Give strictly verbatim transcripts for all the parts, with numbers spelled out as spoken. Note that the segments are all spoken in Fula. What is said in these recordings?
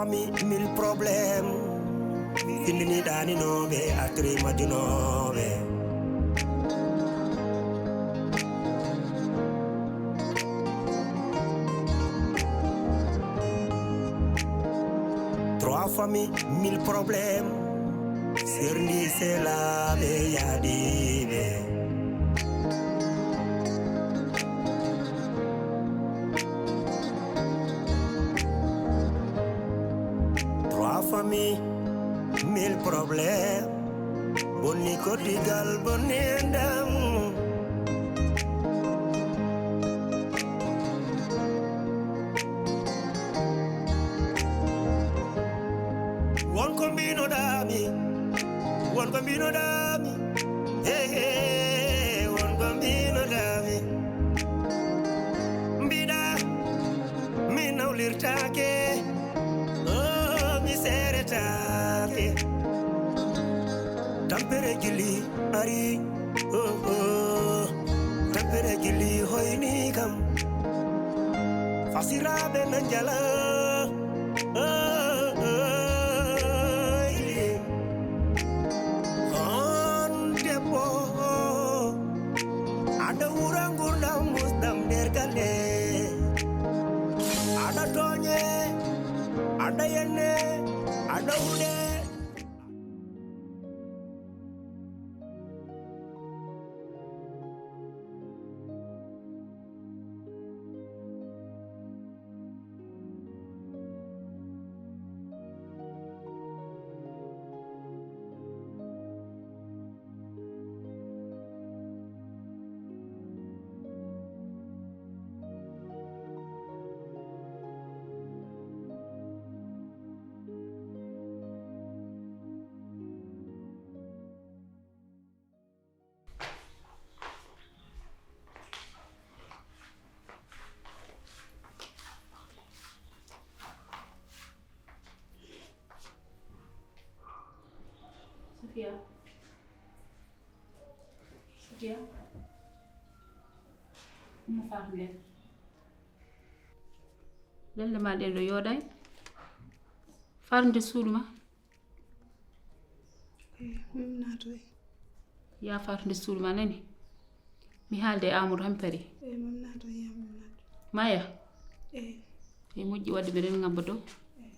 Famille, mille problèmes. Findini ɗaninooɓe, atri majjunooɓe. Trois familles, mille problèmes. Serndi selaaɓe yaadiiɓe. Trois familles, mille problèmes. Bonni koddigal, bonni endam. Won ko mbinoɗaami, won ko mbinoɗaami, hey, hey, won ko mbinoɗaami. Mbiɗa mi nawlirtaake, oh, mi seeretaake. Tampere gili ari, oh, oh. Tampere gili hoyni kam. Fasiraaɓe na njala, oh, oh, yeah. On debbo, aɗa wura ngurdam musɗam nder galle. Aɗa tooñe, aɗa yenne, aɗa wuɗe. Sofia. Sofia. Umma, faatu nder. Lelle ma ɗen ɗo yooɗay. Faatu nder suudu ma. Eh, Mum naatoy. Ya faatu nder suudu ma, nani? Mi haalde e Amadou hampere. Eh, Mum naatoy, ya Mum naatoy. Maya? Eh. E moƴƴi, wadde meɗen ngabba dow. Eh.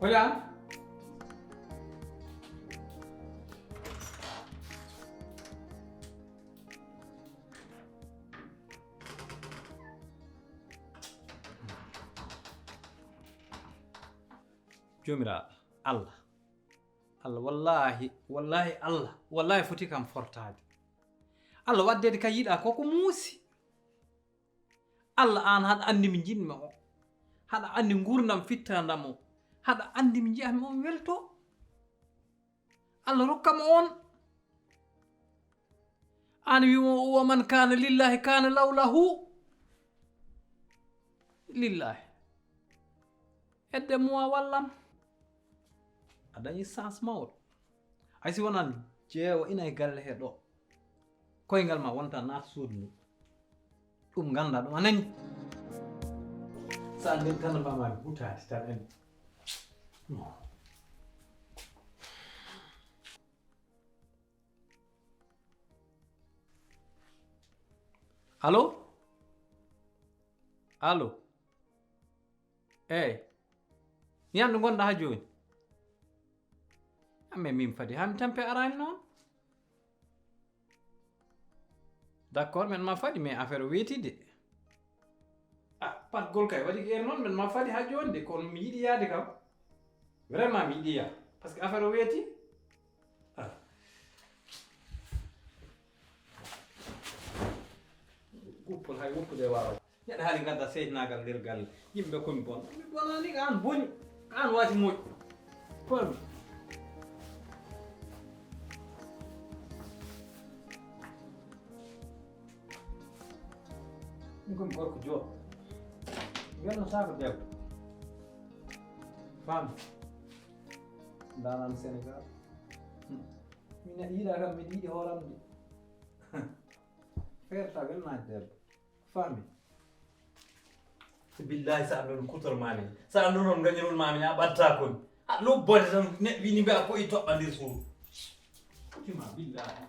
Hola. Joomiraaɗo, Allah. Allah, wallaahi, wallaahi, Allah, wallaahi foti kam fortaade. Allah, waɗdeede ka yiɗaa ko ko muusi. Allah, aan haɗa anndi mi njiɗmi o. Haɗa anndi nguurndam fittaandam o. Haɗa anndi mi njiɗmi o welto. Allah, rokka mo on. Aan wi mo, "Wa man kaana lillaahi kaana lawlahu." Lillaahi. Edde mo a wallam. A dañi chance mawɗo. Hay si wonan jeewa ina e galle he ɗo. Koyngal ma wonta naat suudu ndu. Ɗum ngannda, ɗum a nani. Sa anndin tan mbama butaati tan en. Allo? Allo? Eey. Mi anndu ngonɗa haa jooni. Amme min fadi haa mi tampe araani noon. D'accord, men ma fadi, mais affaire o weeti de. Ah, patgol kay waɗi ko en noon, men ma fadi haa jooni de, kono mi yiɗi yaade kam. Vraiment mi yiɗi yaade. Parce que affaire o weeti. Uppol hay woppude e waawaa. Neɗɗo haali gadda seytnaagal nder galle. Yimɓe komi bon. Mi bonaani ko aan boni. Ko aan waasi moƴƴu. Komi. Min komi gorko jooɗo. Welno saako debbo. Faami. Ndaanaan Senegaal. Hmm. Min neɗɗo yiɗaa kam, miɗo yiɗi hooram de. Feerta welnaade debbo. Faami. Billahi, sa andu no kutor mami. Sa andu no gañirol mami, a ɓatta kon. A lobbode tan, ne wini mbiya ko i toɓɓa nder suudu. Tima, billahi.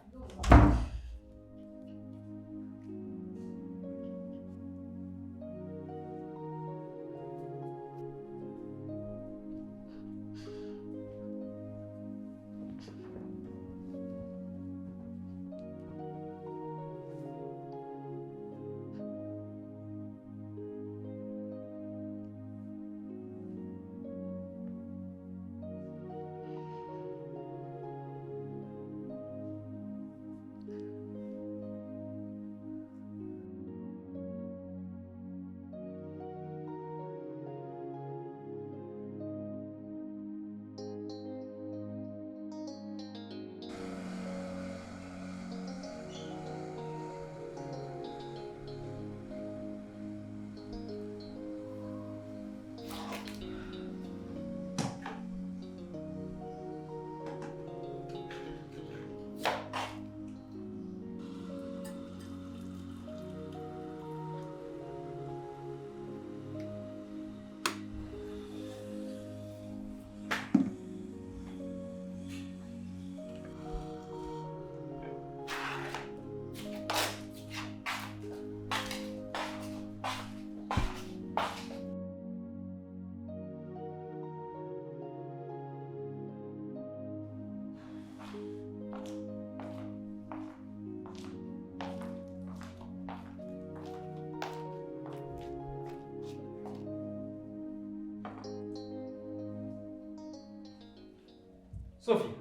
Sophie,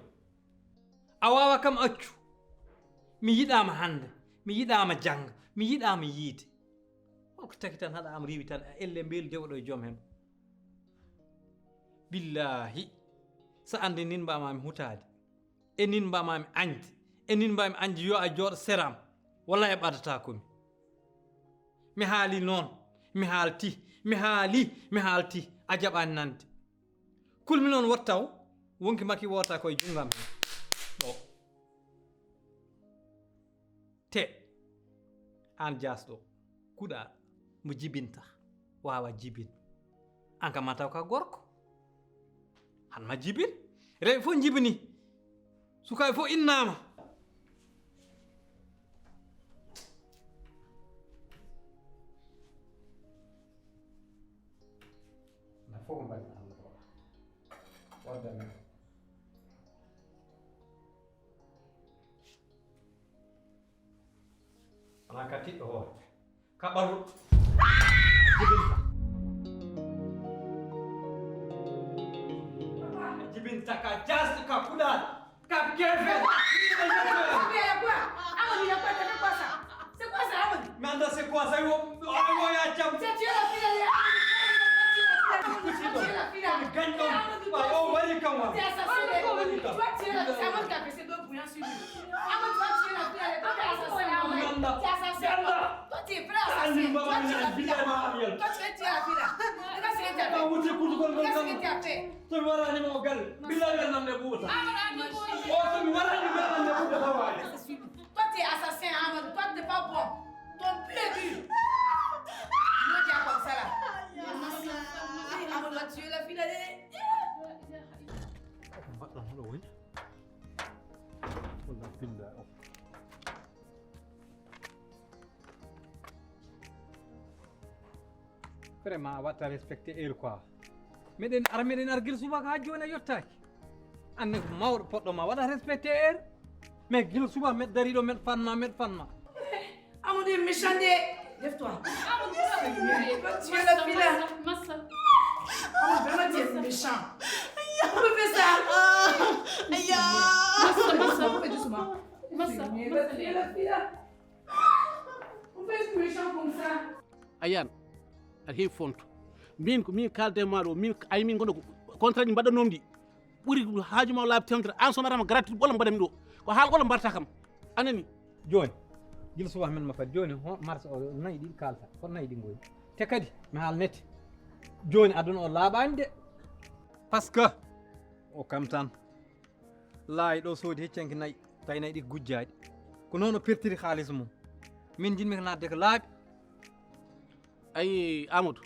a waawa kam accu. Mi yiɗaama hannde, mi yiɗaama jannga, mi yiɗaama yiide. Holko taki tan haɗa am riiwi tan, a elle mbeelu dewoɗo e joom hemɓe. Billaahi, so annde nin mbaamaami hutaade, e nin mbaamaami añde, e nin mbaami añde, yo a jooɗo seram, wallaahi a ɓadataako mi. Mi haali noon, mi haalti, mi haali, mi haalti, a jaɓaani nande. Kulmi noon wottaw, wonki makki woota koye junngam he. Ɗo. Te, aan jaasɗo, kuɗa mo jibinta, waawa jibin. Aan kam ma taw ka gorko. Han ma jibin. Rewɓe fof njibini. Sukaaɓe fof innaama. Na fof ko mbaɗi Allah ko. Wadda men. Wonaa ka tiɗɗo hoore. Ka ɓaru. Jibinta. Jibinta ka jaasɗo ka kuɗaal. Ka kefe. Amadi, il y a quoi ? T'as fait quoi ça ? C'est quoi ça, Amadi ? Mais Anta, c'est quoi ça ? Yo, yo, yo, ya jam. C'est tu es la fille de... Tu es la fille de... Gagne donc. Oh, wari, come on. T'es assassin. Toi, tu es la... C'est Amadi qui a fait ces deux bouillants sur lui. Amadi, toi, tu es la fille de... Toi, t'es assassin, Amadi. T'es assassin. Toi, tu es vrai assassin. Toi, tu es la fille. Toi, tu es la fille là. Regarde ce que tu as fait. Regarde ce que tu as fait. To mi waraani mo galle, billahi nan ne buuta. O to mi waraani mo nan ne buuta tawaani. Toi, t'es assassin, Amadou. Toi, t'es pas bon. Ton pied est dur. Non, tu as comme ça là. Amadou, tu es la fille là. Ko mbaɗɗon hoɗo woni? Walla billahi. Vraiment, a watta respecté heure quoi. Meɗen ara, meɗen ara gila subaka ha joni a yottaki. Anne ko mawɗo poɗɗo ma waɗa respecté heure. Mais gila suba meɗ dari ɗo meɗ fanma, meɗ fanma. Amadou est méchant de. Lève-toi. Amadou, tu es la fille là. Massa, massa. Amadou, vraiment, tu es méchant. Pourquoi tu fais ça? Aïe. Massa, massa. Fais doucement. Massa, massa. Tu es la fille là. Pourquoi est-ce que tu es méchant comme ça? Ayaan, aɗa heewi fonto. Min ko min kaalde ma ɗo, min ay min gondo ko contrat ɗi mbaɗɗanoomi ɗi. Ɓuri haaju ma laabi teemedere, an so mbaɗama gratuit ɓola mbaɗami ɗo. Ko haal ɓola mbaɗata kam. Anani? Jooni, gila subaka men ma fat jooni, ho marché o nayi ɗiɗi kalta. Ko nayi ɗi ngoyi. Te kadi, mi haal nette. Jooni aduna o laaɓaani de. Parce que o kam tan. Laay ɗo soodi heccanki nayi, tawi nayi ɗi gujjaaɗi. Ko noon o pertiri haalis mum. Min njiɗmi ko naatde ko laaɓi. Ayi, Amadou,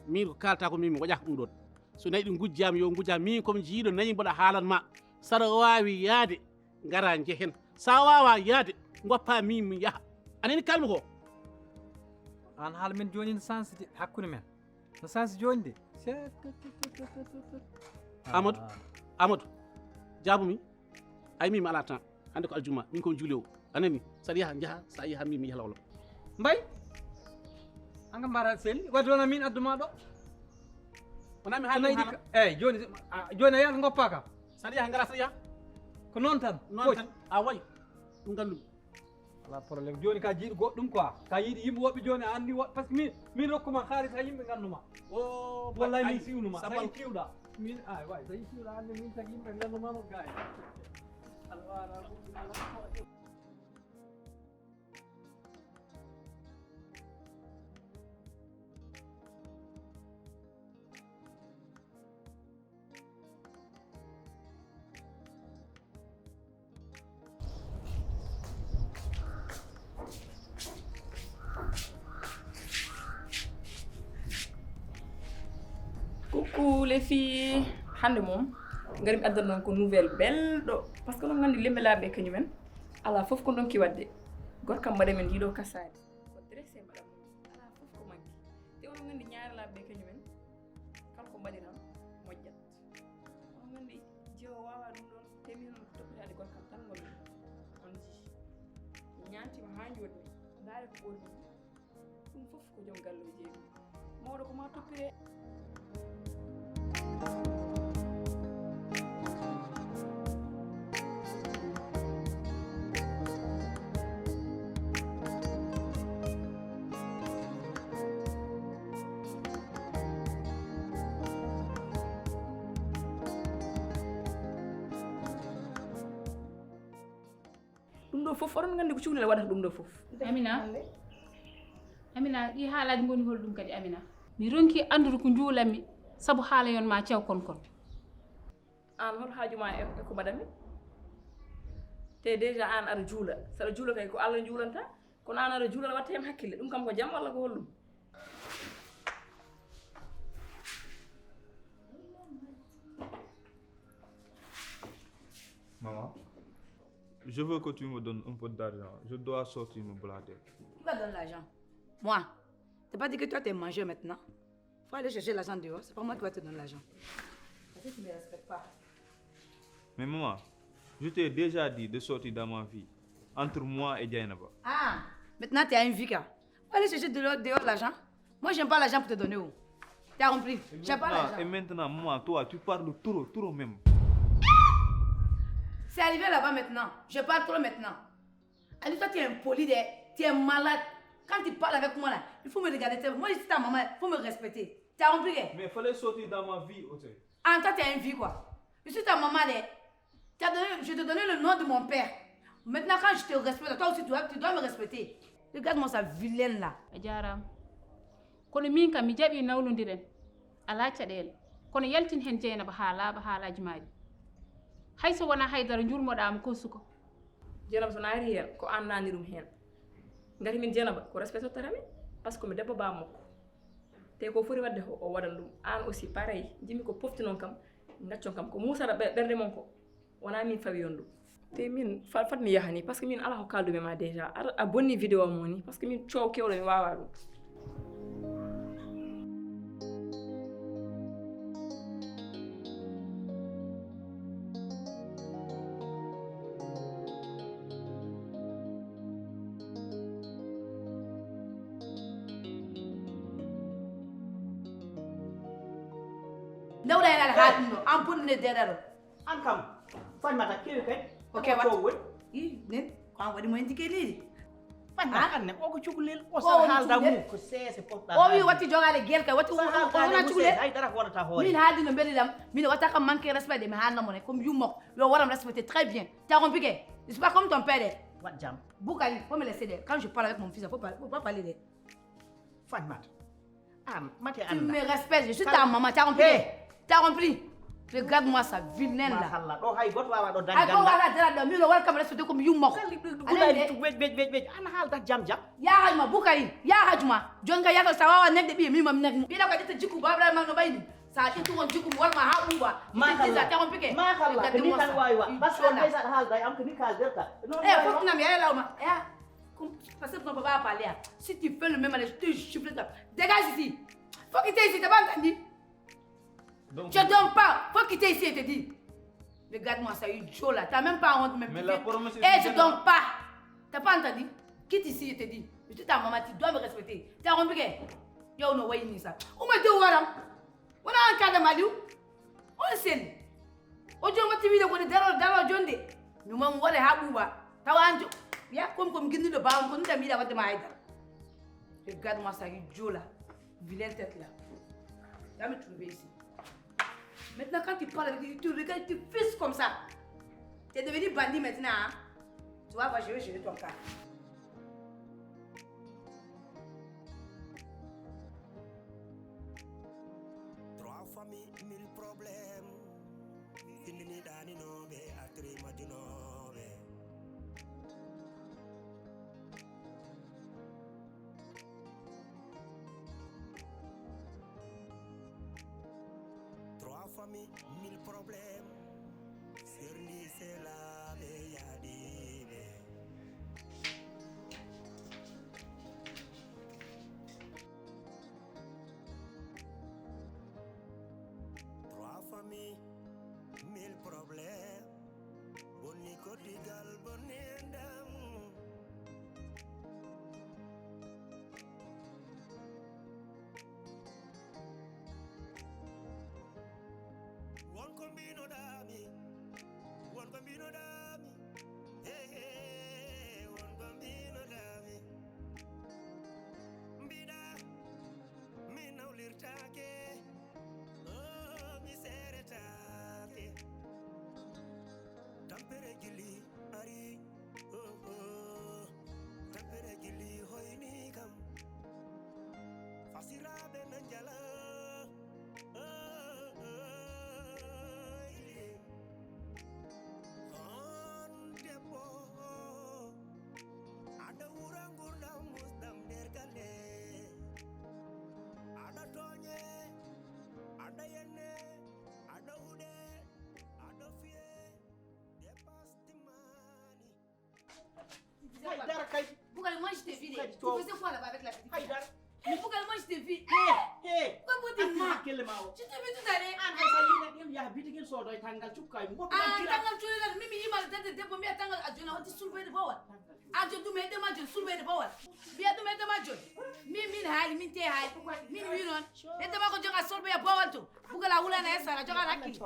min ko kalta ko min mi waɗata ɗum ɗon. So nayi ɗi gujjaama, yo gujjaa. Min komi jiiɗo nayi mboɗa haalan ma. Saɗa waawi yaade, ngara njehen. Sa waawa yaade, goppa min mi yaha. Anani kalmi ko? Aan haala men jooni ne sansi de, hakkunde men. No sansi jooni de. Amadou, Amadou, jaabu mi. Ay, min mi ala temps. Hannde ko aljuma, min ko juulewo. Anani, saɗa yaha, njaha, sa yaha, min mi yaha lawlaw. Mbay? Anga mbara selli, wadde wona min adduma ɗo. Wona mi haali ɗum haala. Eyyi, jooni, a, jooni a yaha ngoppa ka. Saɗa yaha, ngara saɗa yaha. Ko noon tan. Noon tan. A way. Ɗum nganndu-mi. Alaa problème. Jooni ka jiiɗi goɗɗum quoi. Ka yiɗi yimɓe woɓɓe jooni a anndi woɓɓe. Parce que min, min rokkuma haalis ha yimɓe nganndu ma. O, wallay min siwnu ma. Sayi kiwɗa. Min, ay, way, sayi kiwɗa anndi min tagi yimɓe nganndu ma mo gaay. Alwara. Coucou les filles, hannde moom ngari mi addan noon ko nouvelle belɗo, parce que noon nganndi lembe laaɓe kañumen alaa fof ko ndonki waɗde. Gorkam mbaɗa men ndiɗo kasaade ko dressé mbaɗa mum, alaa fof ko manki. Te onon nganndi ñaare laaɓe kañumen kala ko mbaɗiran moƴƴat. Onon nganndi jeewo wawa ɗum ɗon, te min on ko toppitaade gorkam tan ngonmi. On jii mi ñaantima ha joɗmi. Ndaare ko ɓorni ɗum fof ko joom galle o jeeyi ɗum. Mawɗo ko ma toppire. Ɗum ɗo fof oɗon nganndi ko cukalel waɗata ɗum ɗo fof. Amina. Amina, ɗi haalaaji ngoni hol ɗum kadi Amina? Mi ronki anndude ko njuulanmi sabu haala yon ma cew kon kon. Aan hol haaju ma e, e ko mbaɗanmi? Te déjà aan aɗa juula. Saɗa juula kay ko Allah njuulanta. Kono aan aɗa juula aɗa watta heen hakkille. Ɗum kam ko jam walla ko hol ɗum? Maman, je veux que tu me donnes un peu d'argent. Je dois sortir me blader. Qui va donner l'argent? Moi. T'as pas dit que toi t'es mangeur maintenant? Faut aller chercher l'argent dehors, c'est pas moi qui va te donner l'argent. Parce que tu me respectes pas. Mais maman, je t'ai déjà dit de sortir dans ma vie, entre moi et Dieynaba. Ah, maintenant tu as une vie, quoi. Faut aller chercher dehors, dehors l'argent. Moi, j'aime pas l'argent pour te donner, oh. Tu as compris? J'aime pas l'argent. Et maintenant, maman, toi, tu parles trop, trop même. C'est arrivé là-bas maintenant. Je parle trop maintenant. Annie, toi, tu es impoli, de- tu es malade. Quand tu parles avec moi, là, il faut me regarder. Tu es- Moi, je suis ta maman, il faut me respecter. Tu as compris, eh? Mais fallait sortir dans ma vie, ok. Ah, toi, tu as une vie, quoi. Je suis ta maman, de- tu as donné- je te donnais le nom de mon père. Maintenant, quand je te respecte, toi aussi, tu dois, tu dois me respecter. Regarde-moi, sa vilaine, là. A jaaraama. Kono miin kam mi jaɓii nawlondiren, alaa caɗeele. Kono yaltin heen Jeynaba haa laaɓa haalaaji maa ɗi. Hay so wonaa haydara njurmoɗaa mo ko suko. Jeynaba so naati heen, ko aan naatni ɗum heen. Ngati min Jeynaba ko respect tottata mi, parce que mi debbo baaba makko. Te ko foti waɗde ko o waɗan ɗum. Aan aussi pareil, njiɗmi ko poftinon kam, ngaccon kam. Ko muusata ɓe- ɓernde mon ko. Wona min fawi on ɗum. Te min fa- fat mi yaha ni, parce que min ala ko kaldumi ma déjà. A, a bonni vidéo mo ni, parce que min coow kewɗo mi wawa ɗum. Ndewɗa hen ala haa ɗum ɗo, an ponnude deɗaɗo. An kam, Fatimata, kewi kay. Ok, wat. Cowol. I, nen, ko an waɗi mo indi ke leydi. Anne, anne, o ko cukalel, o sar haalda mum ko seese potɗa. O wi watti jogaade gel kay, watti wona cukalel. Hay dara ko wonata hoore. Min haaldi no mbeli lam, min watta kam manque respect de mi haalna mo ne, comme yumma ko, yo waram respecté très bien. T'as compris que? Je suis pas comme ton père de. Wat jam. Bukari, faut me laisser de. Quand je parle avec mon fils, faut pas, faut pas parler de. Fatmata. Ah, mate Anna. Tu me respectes, je suis ta maman, t'as compris? T'as compris? Regarde-moi ça, vilaine là. Machallah, ɗo hay goto wawa ɗo dañde. Ay ko wala dara ɗo, min o wala kam respecté comme yumma ko. Wej, wej, wej, wej. An haaldat jam jam. Ya hajma, Bukari, ya hajma. Jonga yato sa wawa nekde ɓiye, min mam nek. Ɓiɗa ko ƴetta jikku babral ma no ɓayni. Sa ƴettu on jikku mi warma ha ɓuuɓa. Machallah. T'as compris? Machallah, ko ni tan wawi wa. Parce que hay sa haalda e am ko ni kaldirta. Eh, fotnam ya lawma. Ya. Comme, parce que tu ne peux pas parler, hein. Si tu fais le même, allez, je te gifle, toi. Dégage ici. Faut quitter ici, t'as pas entendu? Donc, je donne pas. Faut quitter ici, je te dis. Regarde-moi ça, idiot là. T'as même pas honte, même. Mais la promesse est... Eh, je donne pas. T'as pas entendu? Quitte ici, je te dis. Je suis ta maman, tu dois me respecter. T'as compris? Yo, no, wayini ça. Ou me dit, voilà. Wona an kaadam Aliou. On sel. O joom watti wiide ko nde daro daro jonde. Mi mam wore ha ɓuuɓa. Tawa an jo. Ya comme comme ginnuɗo bawam ko nda miɗa wadde ma haydara. Regarde-moi ça, idiot là. Vilaine tête là. Va me trouver ici. Maintenant quand tu parles avec lui, tu regardes, tu fais comme ça. Tu es devenu bandit maintenant, hein? Tu vas voir, je vais gérer ton cas. Trois familles, mille problèmes. Findini ɗaninoɓe, artiri majjunoɓe. Trois familles, mille problèmes. Serndi selaɓe yaadiɓe. Trois familles, mille problèmes. Bonni koddigal, bonni endam. Won ko mbinoɗami, won ko mbinoɗami. Hey, hey, won ko mbinoɗami. Mbiɗa mi nawlirtaake, oh, mi seeretaake. Tampere gilli ari, oh, oh. Tampere gilli hoyni kam. Fasiraaɓe na njala, oh, oh, oh. On debbo, aɗa wura ngurdam musdam nder galle. Aɗa tooñe, aɗa yenne, aɗa huɗe, aɗa fiye, dépasse timmaani. Haydara kay. Bougal, moi je t'ai vu. Tu faisais quoi là-bas avec la petite fille? Haydara. Mais Bougal, moi je t'ai vu. Hey, hey. Pourquoi vous dites moi? Kelle ma o. Je t'ai vu tout à l'heure. An hay sa yina ɗum yaha bitigel soodo e tangal cukka e mo. Ah, tangal cuuɗi lan, mimi yima debbo mbiya tangal a jona hotti sulɓeede bowal. A joni ɗum hedde ma joni sulɓeede bowal. Mbiya ɗum hedde ma joni. Min, min haali, min te haali. Min wi noon. Hedde ma ko joga sorɓe e bowal to. Bougal a wulana e sara joga hakkille.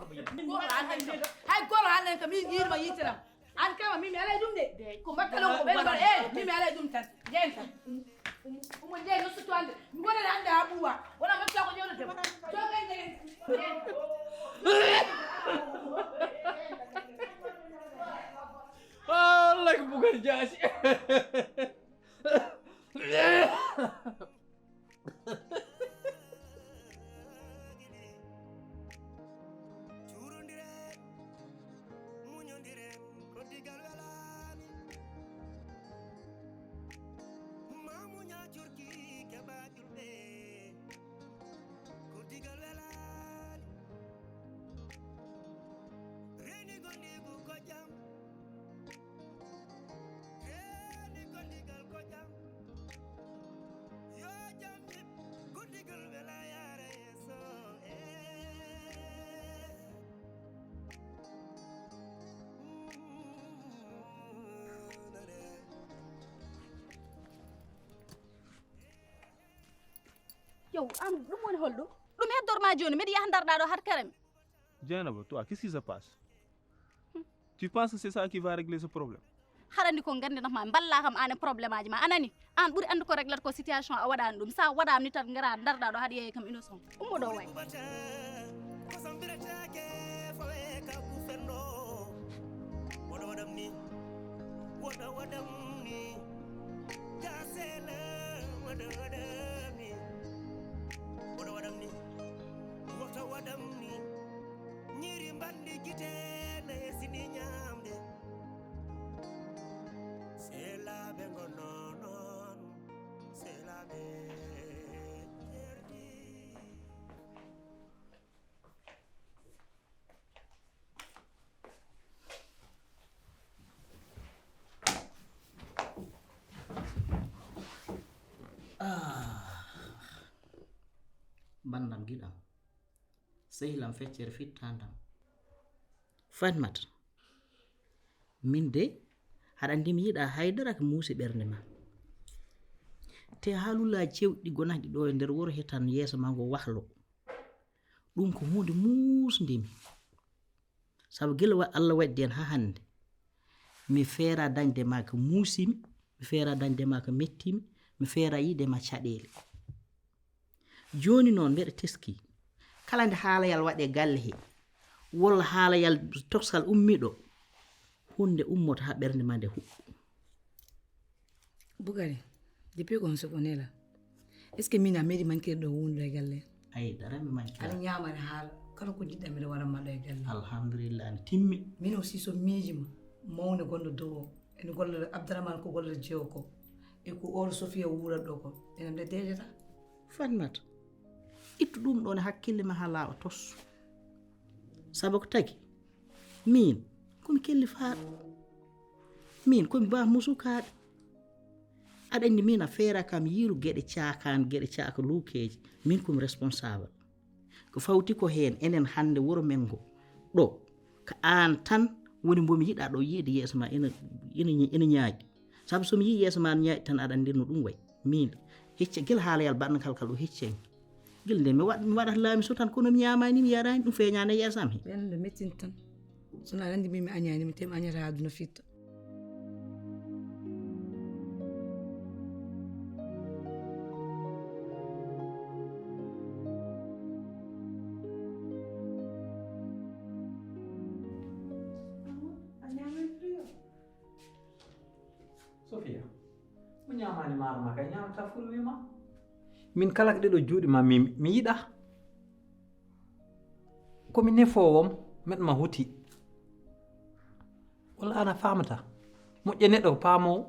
Goto haalnan kam. Hay goto haalnan kam min yiɗma yittanam. An kama min mi alay ɗum de. Ko mbattalo ko ɓen mbaɗa. Eh, min mi alay ɗum tan. Jeen tan. Omo jeeyi no sutto hannde. Mi wonani hannde haa ɓuuwa. Wona mbaɗta ko ƴewrete. Joga jeen. Allah ko Bougar Diassi. Cuurondiren, muñondiren, ko digal welaani. Ma muña curki keɓa julɓe, ko digal welaani. Reeni gondigu ko jam. Reeni gondigal ko jam. Yo jam yib gondigal wela yaara yeeso. Eh. Yow, an ɗum woni holɗum? Ɗum heddor ma jooni, mbiɗa yaha ndarɗa ɗo har karami. Dieynaba, toi, qu'est-ce qui se passe? Tu penses que c'est ça qui va régler ce problème? Haɗa anndi ko nganndi naf ma, mballa kam aan e problème aji ma, a nani? Aan ɓuri anndu ko réglata ko situation a waɗaani ɗum. So a waɗaama ni tan, ngara ndarɗa ɗo haɗa yeeya kam innocent. Ummo ɗo waay. Woto waɗam ni, woto waɗam ni, gasele, woto waɗam ni, woto waɗam ni, woto waɗam ni, ñiri mbanndi gite na yesini ñaamde. Seelaaɓe ngonno noon, seelaaɓe ceerti. Ah. Banndam giɗam, sehilam feccere fittandam. Fatmata, min de, haɗa anndi mi yiɗa haydara ko muusi ɓernde ma. Te haalullaaji cewɗi gonanɗi ɗo e nder wuro hetan yeeso ma ngo wahlo. Ɗum ko huunde muusnde mi. Sabu gila wa-, Allah waɗi en haa hannde. Mi feera dañde ma ko muusimi, mi feera dañde ma ko mettimi, mi feera yiide ma caɗeele. Jooni noon mbeɗa teski. Kala nde haalayal waɗe galle he, walla haalayal toksal ummiɗo, huunde ummoto haa ɓernde ma nde huɓɓu. Bukari, depuis qu'on se connaît là, est-ce que min a meeɗi manquer ɗo wondude e galle? Ay, dara mi manquer. Aɗa ñaama, aɗa haala. Kala ko jiɗɗa mbiɗa waɗa ma ɗo e galle. Alhamdulillah, ne timmi. Min aussi so miijima, mawne gonɗo dow o, ene golla Abdourahmane ko golla jeewo ko, e ko oɗo Sofia wuurat ɗo ko, ene nde deejata. Fatmata, ittu ɗum ɗon e hakkille ma haa laaɓa tos. Sabu ko tagi, min, ko mi kellifaaɗo. Min, ko mi ba musukaaɗo. Aɗa anndi min a feera kam yiiru geɗe caakaan, geɗe caaka luukeeji. Min ko mi responsable. Ko fawti ko heen, enen hannde wuro men ngo. Ɗo, ko aan tan woni mbo mi yiɗa ɗo yiide yeeso ma ina, ina, ina ñaaƴi. Sabu so mi yii yeeso ma ñaaƴi tan, aɗa anndi no ɗum wayi. Min, hecce gila haalayal baɗngal kal ɗo hecce. Gila nde mi waɗ-, mi waɗata laamiso tan, kono mi ñaamaani, mi yaraani, ɗum feeñaani e yeeso am he. Ɓen nde mettin tan. So na aɗa anndi min mi añaani, mi temi añata aduna fitta. Sofia, mo ñaamaani maaro ma kay ñaamata furwi ma. Min kala ko ɗeɗo juuɗe ma mi, mi yiɗa. Ko mi nefoowom, met ma huti. Walla aan a faamata? Moƴƴa neɗɗo ko paamoowo.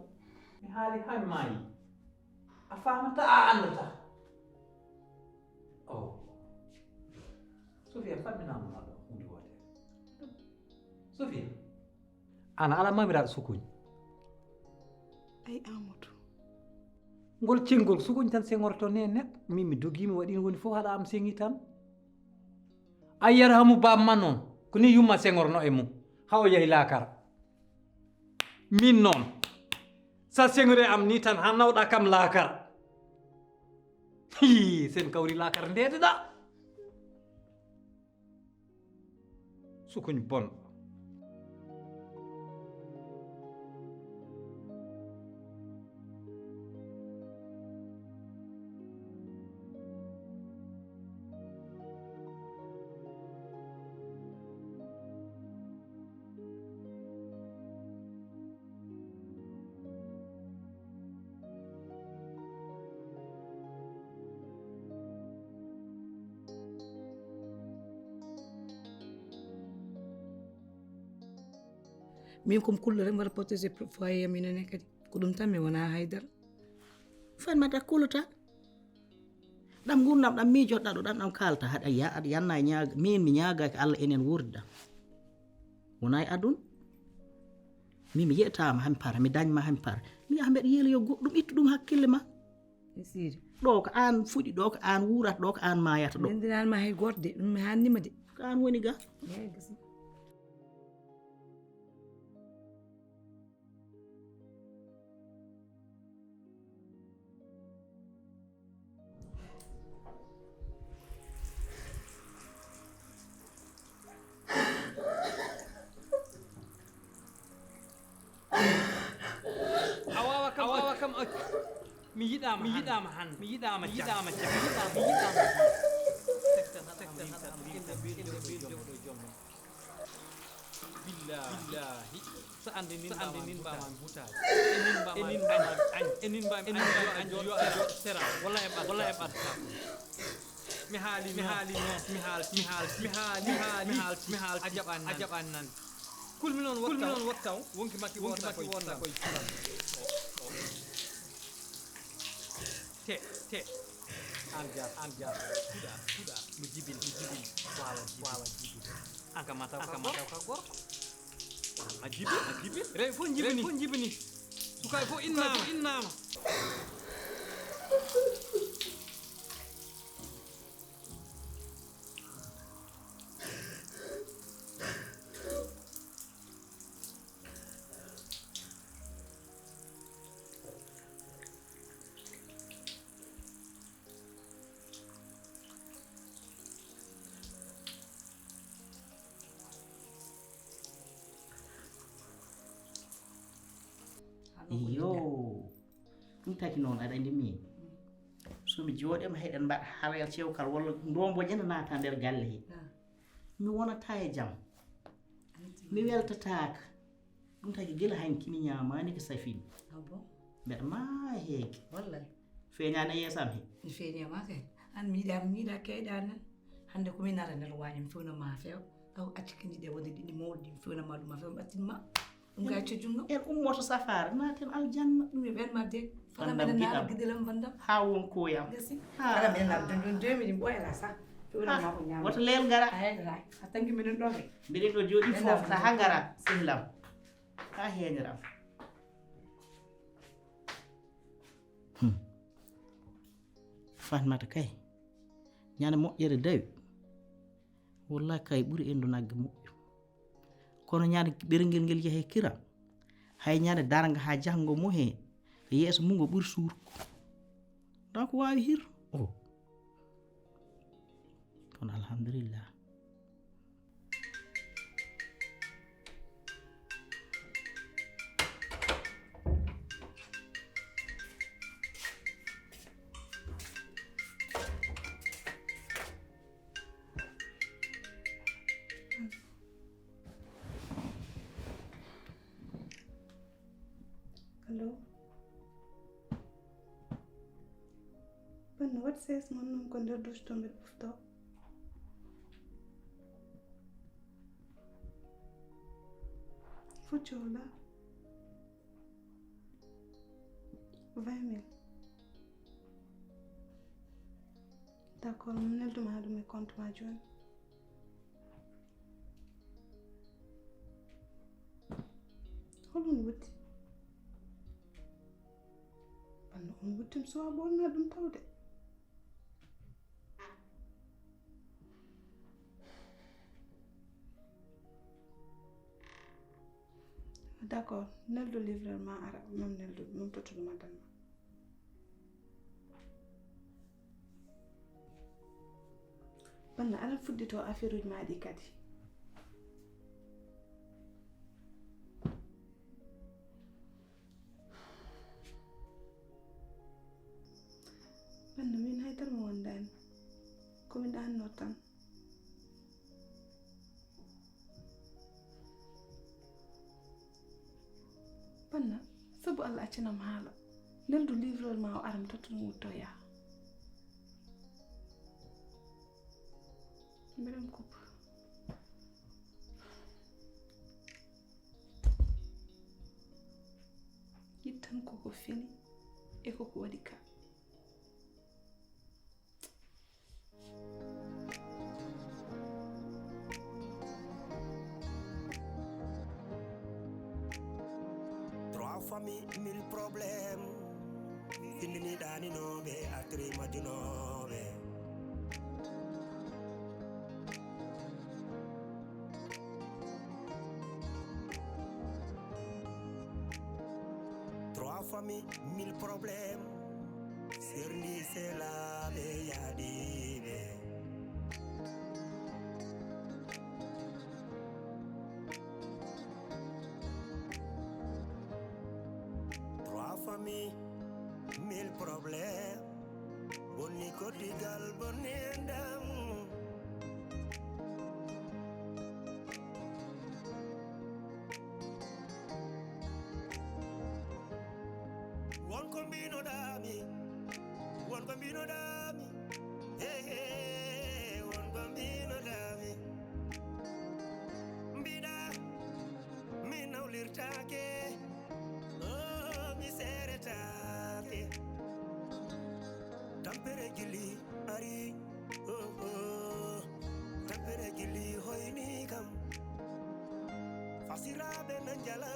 Mi haali haa mi maayi. A faamata, a anndata. Oh. Sofia, famminaama ma ɗo huunde wootere. Sofia. Aan a alaa mamiraaɗo sukuñ. Ay, Amadou. Ngol cengol sukuñ tan seŋorto ne neɗɗo. Min mi dogii, mi waɗi woni fof haɗa am seŋi tan. A yarhamu baam ma noon. Ko ni yumma seŋorno e mum. Haa o yahi laakara. Min noon. Sa seŋori am ni tan haa nawɗa kam laakara. Hii, sen kawri laakara ndeedeɗa. Sukuñ bonɗo. Min ko mi kullo rek mbaɗa protéger foyer am ina ne kadi. Ko ɗum tan mi wona haydara. Fatmata kulata. Ɗam ngurndan ɗam miijotoɗa ɗo ɗam ɗam kaalta haɗa ya-, aɗa yanna e ñaaga. Min mi ñaagaaki Allah enen wuurdiɗam. Wona e aduna. Min mi yeɗtaama haa mi para, mi dañma haa mi para. Mi yaha mbeɗa yeeloyo goɗɗum, ittu ɗum hakkille ma. E Siri. Ɗo ko aan fuɗi, ɗo ko aan wuurata, ɗo ko aan maayata ɗo. Ndenndinaani ma hay gooto de, ɗum mi haanni ma de. Ko aan woni ga. Eey, gasi. Mi yiɗaama, mi yiɗaama han, mi yiɗaama, mi yiɗaama jam, mi yiɗaama, mi yiɗaama. Billahi, billahi. So ande nin, so ande nin mbaama mi hutaade. E nin mbaama mi añ, e nin mbaama mi añ, yo a jooɗ sera. Walla e ɓadda, walla e ɓadda. Mi haali, mi haali, mi haal, mi haal, mi haali, mi haal, mi haal. A jaɓan nan, a jaɓan nan. Kulmi noon, kulmi noon wattaw. Wonki makki, wonki makki wonta koy. Te, te. An jar, an jar. Kuɗa, kuɗa. Mi jibin, mi jibin. Wawa jibin, wawa jibin. An ka mataw ka gorko. A jibi, a jibi. Rewɓe fof jibini, fof jibini. Sukaaɓe fof innaama, innaama. Iyo. Ɗum taki noon, aɗa anndi min. So mi jooɗiima, heɗen mbaɗa haala cewkal walla ndombo ƴena naata nder galle he. Ah. Mi wonata e jam. Mi weltataaka. Ɗum taki gila hanki mi ñaamaani ko safii mi. Ah bon? Mbeɗa maa heege. Wallay. Feeñaani e yeeso am he. Mi feeñii ma kay. An mi yiɗaa, mi yiɗaa keyɗaa nan. Hannde ko mi nara nder waañi, mi fewna ma few. Aw, acci kindi ɗe wonde ɗiɗi mawɗi, mi fewna ma ɗum, ma few, mi ɓattin ma. Ɗum kay accu jungo. En ummoto safaara, naaten aljanna. Ɗum e ɓen ma de. Fala mbiɗa naara gidilam bandam. Haa won koyam. Gasi. Ah. Fala mbiɗa naara ɗum, ɗum deux mille ɓooyata sa. Fewna ma ko ñaama. Woto leel gara. A heedata. A tanki minen ɗo kay. Mbiɗen ɗo jooɗi fofta haa gara, sehlam. Haa heeniram. Hmm. Fatmata kay, ñande moƴƴere dawi. Wallahi kay ɓuri endu nagge moƴƴo. Kono ñande ɓerngel ngel yahe kira, hay ñande daranga ha janngo mo he, yeeso mum ngo ɓuri suurko. Donc waawi hir. Oh. Kono alhamdulillah. Allo. Banno, waɗi sees mon noon ko nder douche to mbeɗa ɓuftoo. Fo coola. Vingt mille. D'accord, mi nelduma ɗum e compte ma jooni. Holon wutti? Banno on wuttim suwa ɓonna ɗum tawde. D'accord, neldo livreur ma ara, mam neldo, mam tottude ma tan ma. Banna, aɗa fuɗɗito affaire uji ma ɗi kadi. Banna, min hay tan mi wondani. Ko mi ɗanno tan. Banna, sabu Allah accanam haala. Neldu livreur ma o aram totton wutto yaha. Mbeɗam kup. Yittan koko fini e koko waɗi ka. Trois familles, mille problèmes. Findini ɗaninooɓe, artiri majjunooɓe. Trois familles, mille problèmes. Serndi selaaɓe yaadiiɓe. Trois familles, mille Problème bonni koddigal bonni endam. Won ko mbinoɗami, won ko mbinoɗami, hey, hey, won ko mbinoɗami. Mbiɗa mi nawlirtaake, oh, mi seeretaake. Tampere gilli ari, oh, oh. Tampere gilli hoyni kam. Fasiraaɓe na njala